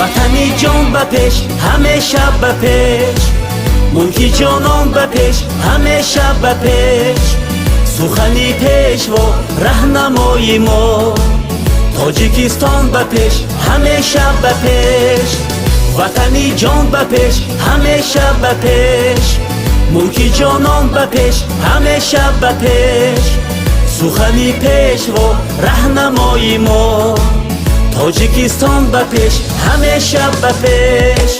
Ватани ҷон ба пеш, ҳамеша ба пеш, мулки ҷонон ба пеш, ҳамеша ба пеш. Сухани Пешво раҳнамои мо, Тоҷикистон ба пеш, ҳамеша ба пеш. Ватани ҷон ба пеш, ҳамеша ба пеш, мулки ҷонон ба пеш, ҳамеша ба пеш. Сухани Пешво раҳнамои мо, Тоҷикистон ба пеш, ҳамеша ба пеш.